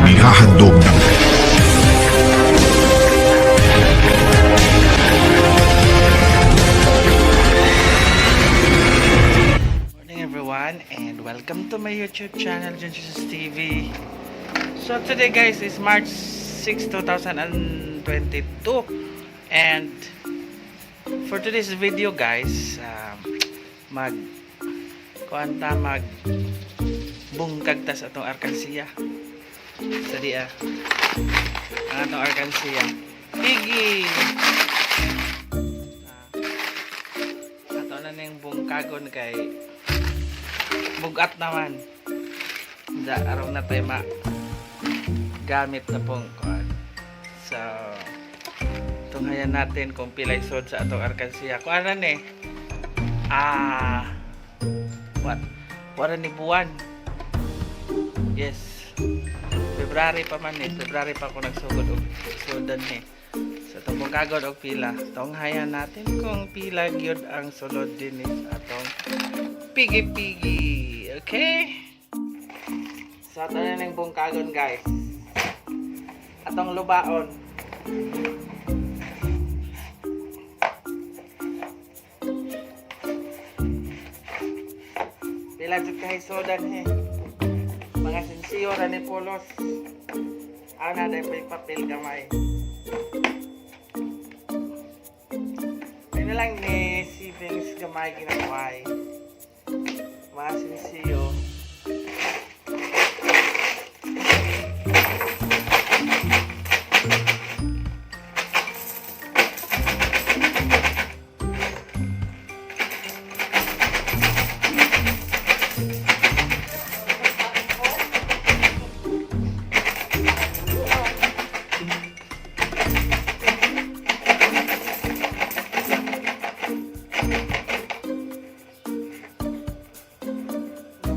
Inihahandog ng Morning everyone, and welcome to my YouTube channel, Junjus TV. So today guys is March 6, 2022, and for today's video guys, mag kuanta, mag bungkag ta sa atong arkansiya. Sa diya ang atong arkansiya Piggy. Ato na ning bungkagon kay bugat naman. Da, araw na tayo ma gamit na pong kuan. So, tunghayan natin kung pilay sod sa atong arkansiya. Kuan na ni. What? Wala ni buwan. Yes. February pa man eh. February pa ako nagsugod og sudan ni. So, itong bungkagon og pila. Tunghayan natin kung pila gyud ang sulod din eh sa atong pigi-pigi. Okay? So, ato na ng bungkagon guys. Atong lubaon. Pila jud kahisodan he. Mga sinsiyo ra ni Polos. Ana dai pa'y papel gamay. Ayun na lang ni savings gamay ginagmay. Mga sinsiyo.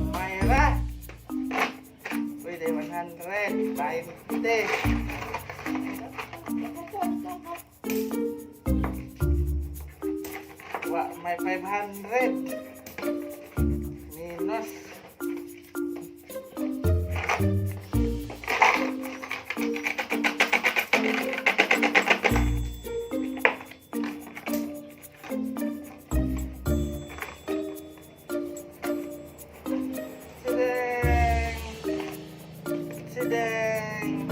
Mayra. Pwede 100. 20. Wa, may 500. Minus. Sideng! Sideng!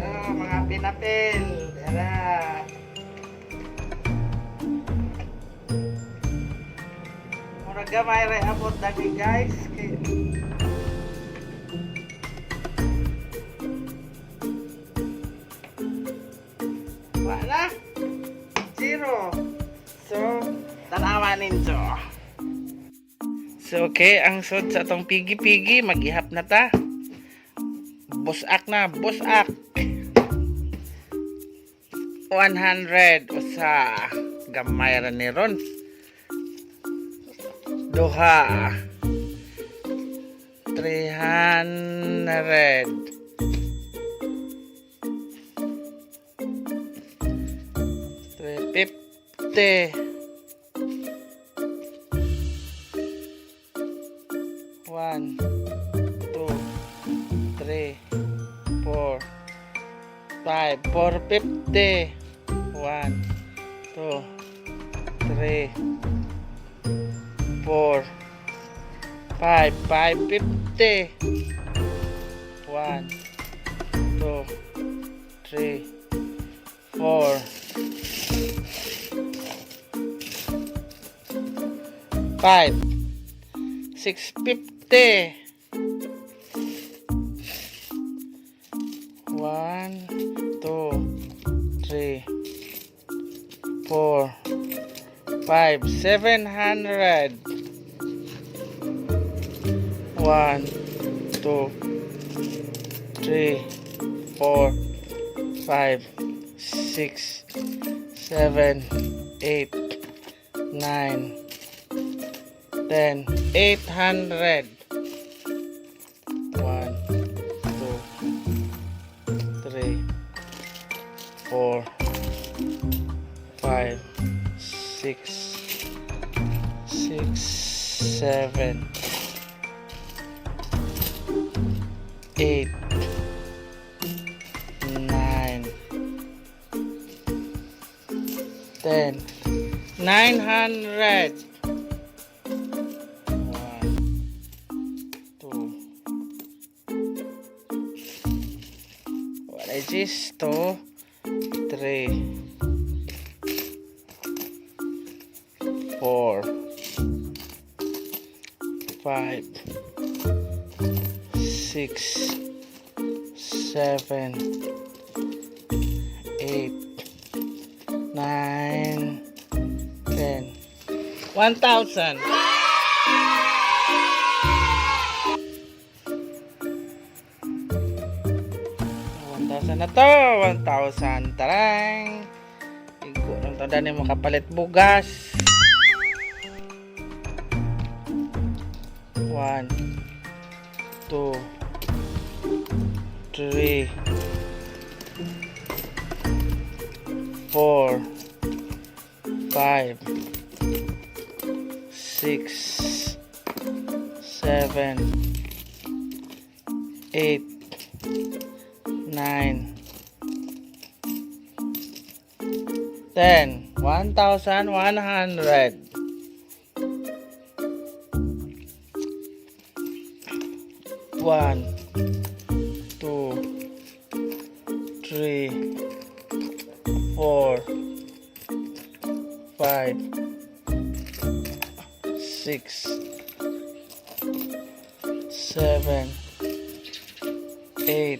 Oh, mga pinapil. Tara. Murag gamay ra abot dali guys. Kay wala. Zero. So, tanawa ninyo. So, okay, ang sod sa atong pigi-pigi, maghihap na ta. Busak na, busak. 100 usa, gamay ra ni ron. Duha. 300. 350. 1, 2, 3, 4, 5, 450. 1, 2, 3, 4, 5, 550. 1, 2, 3, 4, 5, 650. 1, 2, 3, 4, 5, 700. 1, 2, 3, 4, 5, 6, 7, 8, 9, 10, 800. 1, 2, 3, 4, 5, 6, 6, 7, 8, 9, 10, 900. 1, 2, what is this? 2, 3, 4, 5, 6, 7, 8, 9, 10, 1,000. 1,000 na to. 1,000. Tarang! Igo ng tanda ni makapalit bugas. 1, 2, 3, 4, 5, 6, 7, 8, 9, 10, 1,100. 1, 2, 3, 4, 5, 6, 7, 8,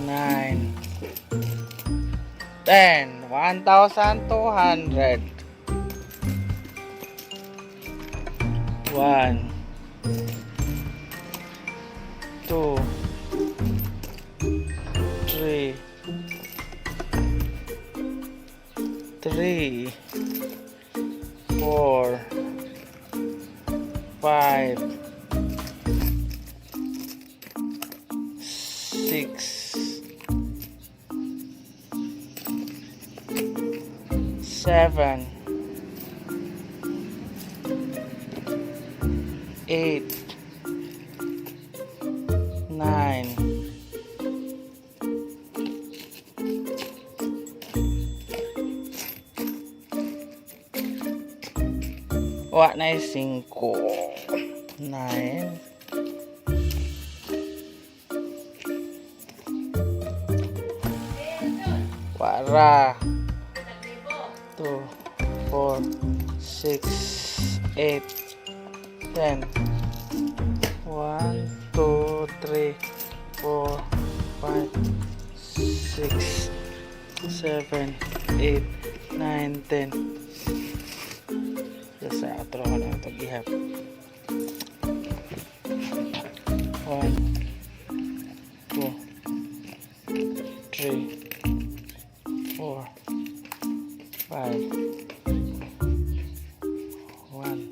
9, 10, 1,200. 1, 2, 3, 3, 4, 5, 6, 7, 8, 9, wa na singko, 9. Wara. 2, 4, 6, 8, 10. 1, 2, 3, 4, 5, 6, 7, 8, 9, 10. Sa atro ko na ito gihap. 1, 2, 3, 4, 5, 1,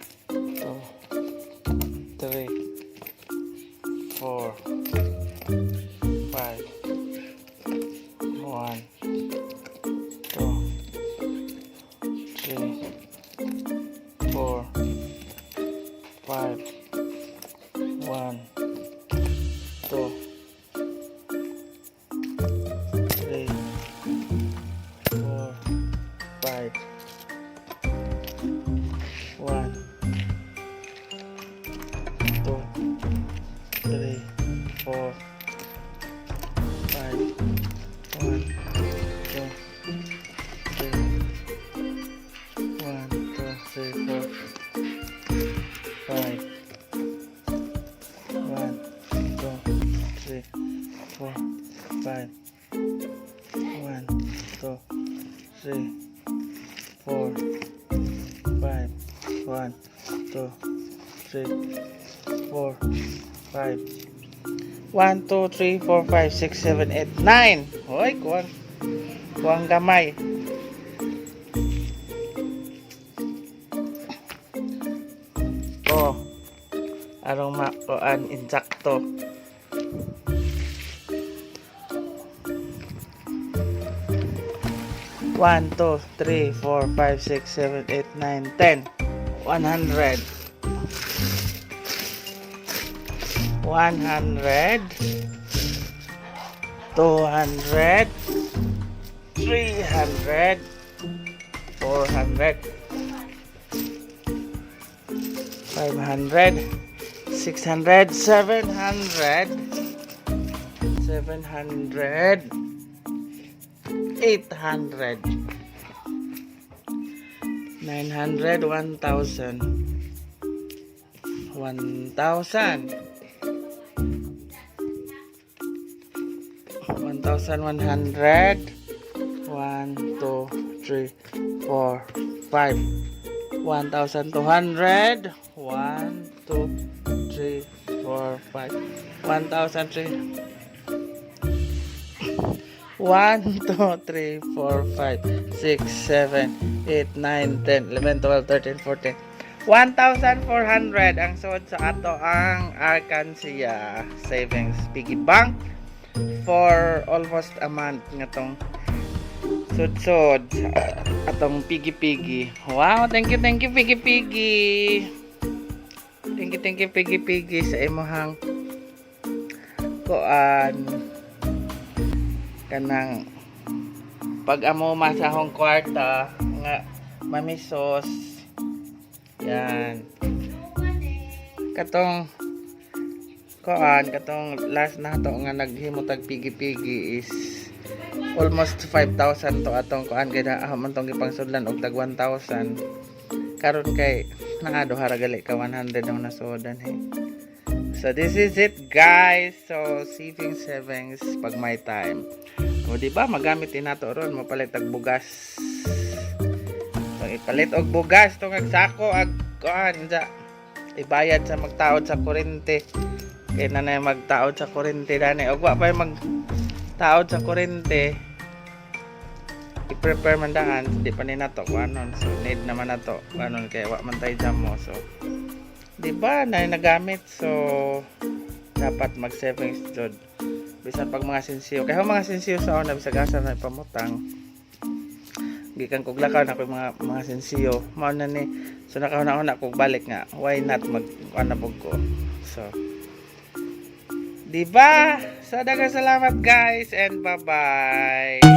2, 3, 4, 5, 1, 2, 3, 4, 5, 1, 2, 3, 4, 5, 1, 2, 3, 4, 5, 1, 2, 3, 1, 2, 3, 4, 5, 1, 2, 3, 4, 5, 1, 2, 3, 4, 5, 1, 2, 3, 4, 5, 1, 2, 3, 4, 5, 6, 7, 8, 9. Hoy, kuwang. Kuwang gamay. Oh. Arong makuan insakto. 1, 2, 3, 4, 5, 6, 7, 8, 9, 10. 100, 100, 200, 300, 400, 500, 600, 700, 700, 800, 900, 1,000, 1,000, 1,100, 1, 2, 3, 4, 5, 1,200, 1, 2, 3, 4, 5, 1,003, 1, 2, 3, 4, 5, 6, 7, 8, 9, 10, 11, 12, 13, 14. 1,400 ang suod sa ato ang Arkansas Savings Piggy Bank for almost a month nga tong sud-sud atong piggy piggy. Wow, thank you, piggy piggy. Thank you, piggy piggy, sa imuhang kuan, kanang pag-amuma sa akong kwarta nga mamisos yan. Katong kuan, katong last na to nga naghimo tag piggy piggy is almost 5,000 to atong kuan, kay na man tong gipangsudlan og tag 1,000. Karon kay naa duha ra gali ka 100 ang nasuodan he. So this is it, guys. So savings, savings pag may time. O di ba magamit din nato ron mapalit og bugas. So ipalit og bugas tong sako ag kuan sa ibayad sa magtaod sa kuryente. Kay na na magtaod sa kuryente dani og wa pa magtaod sa kuryente, i-prepare man daan, di pa ni nato kuanon. So need naman nato kuanon kay wa man tay jamo. So di ba na nagamit? So dapat mag savings jud bisan pag mga sensiyo, kay mga sensiyo sa una, bisag asa na ipamutang, gikan kog lakaw na ko mga mga sensiyo mao na ni. So nakahuna-huna kog balik nga why not mag kuan na pug ko. So di ba? So daghang salamat, guys, and bye bye.